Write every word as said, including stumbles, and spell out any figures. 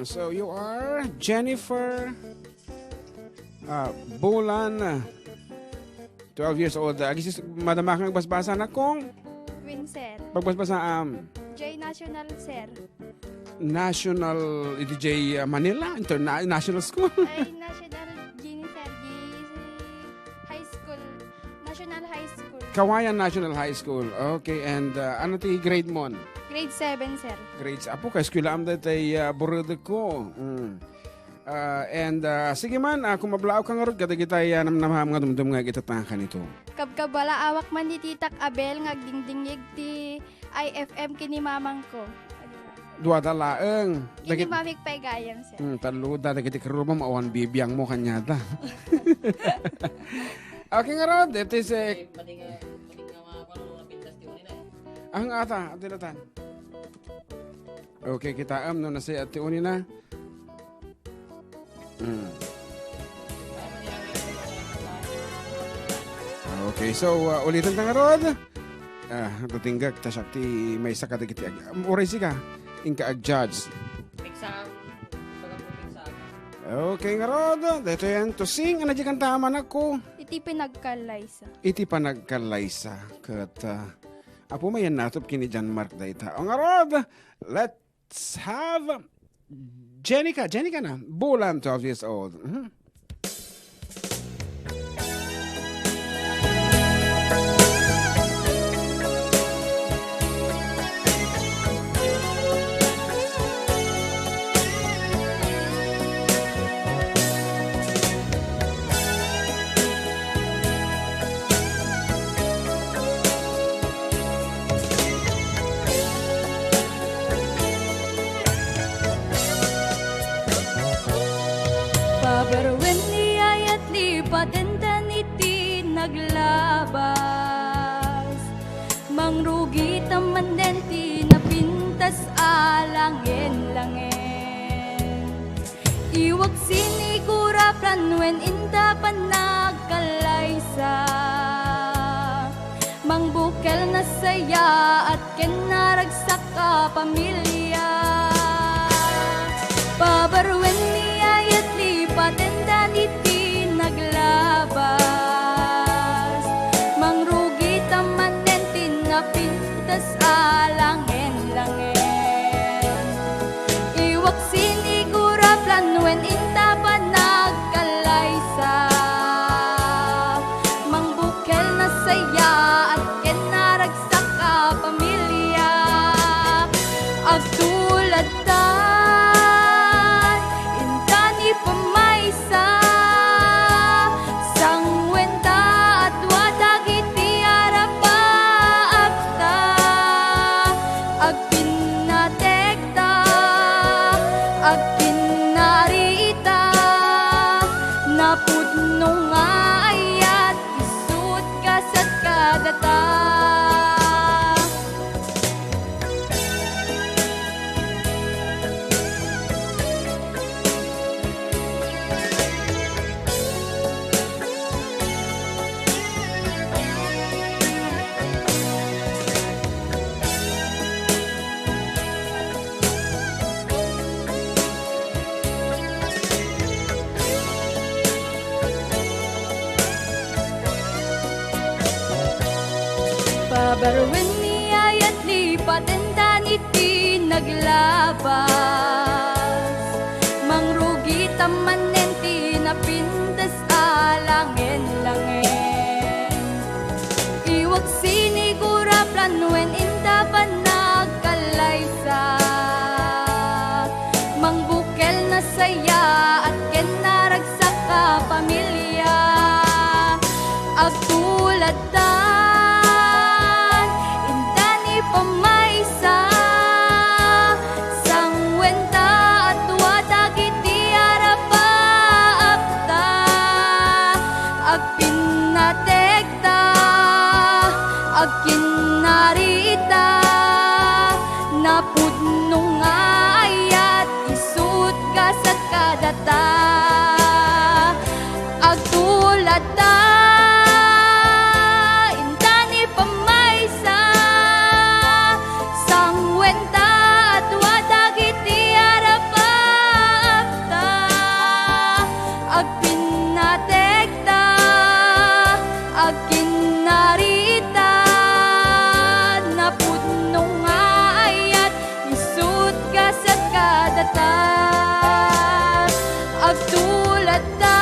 So you are Jennifer, ah, Bulan, twelve years old. Agis-, madama kang basbasa, nakong? Queen, sir. Pagbasbasa, um, J National, sir. National, iti J, uh, Manila, Interna-, National School. Ay, National Gini, sir. G C High School. National High School. Kawayan National High School. Okay, and, uh, ano ti grade mo? Grade seven, sir. Grade s-, apo, ka eskwelaam daytay, uh, buredek ko. Mm. Ah, and, ah, sige man, ah, kumablaawka ngarud kadagitay, ah, namnamaam nga dumdum nga agitatangan kanito. Kabkabalaawak man ni Titak Abel nga agdingdingngeg ti I F M ken ni mamangko. Duada laeng. Ken ni Dagit- mamik pay gayam, sir. Hmm, tallo da, dagiti karrubam, awan bibiangmo kaniada. Okay, ngarud, it is a Pati nga, pati nga mga, ano, mga pintas ti uni na eh. Ang ata, ati latan. Okay, kitaem no nasayaat ti uni na. Mm. Okay, so, uh, ulitan ta ngarud. Ah, tatinggak, ta siak ti maysa kadagiti ag-, um, uray sika, inka ag-judge. Pizza. Baga po pizza. Okay, ngarud. Dito yan, to sing. Ano di kanta, anak ko? Iti panagkalaysa. Iti panagkalaysa. Ket, ah, apo mayan natop kini John Mark dayta. O ngarud, let Let's have Jenica. Jenica na. Bulan, twelve years old. Mhm. Pabaruen ni ayat lipatendan iti naglabas. Mangrugi ta manen ti napintas a langen-langen. Iwag sinigura plan wen inta panagkalaysa. Mangbukel nasayaat ken naragsak a pamilia. Pabaruen ni ayat lipatendan iti naglabas. Mangrugi ta manen ti napintas a langen-langen. Iwag sinigura plan wen inta panagkalaysa. Mangbukel nasayaat ken naragsak a pamilia. Agtulad ta inta ni pamaysa. Sanguen ta adua dagiti arapaapta. Agpinnatekta, agpinnarita, napudno nga ayat, isut' gasat kadata. Pabaruen ni ayat lipatendan iti naglabas. Mangrugi ta manen ti napintas a langen-langen. Iwag sinigura plan wen inta panagkalaysa. Mangbukel nasayaat ken naragsak a pamilia. Agtulad tan inta ni pamaysa. Sanguen ta adua dagiti arapa Adda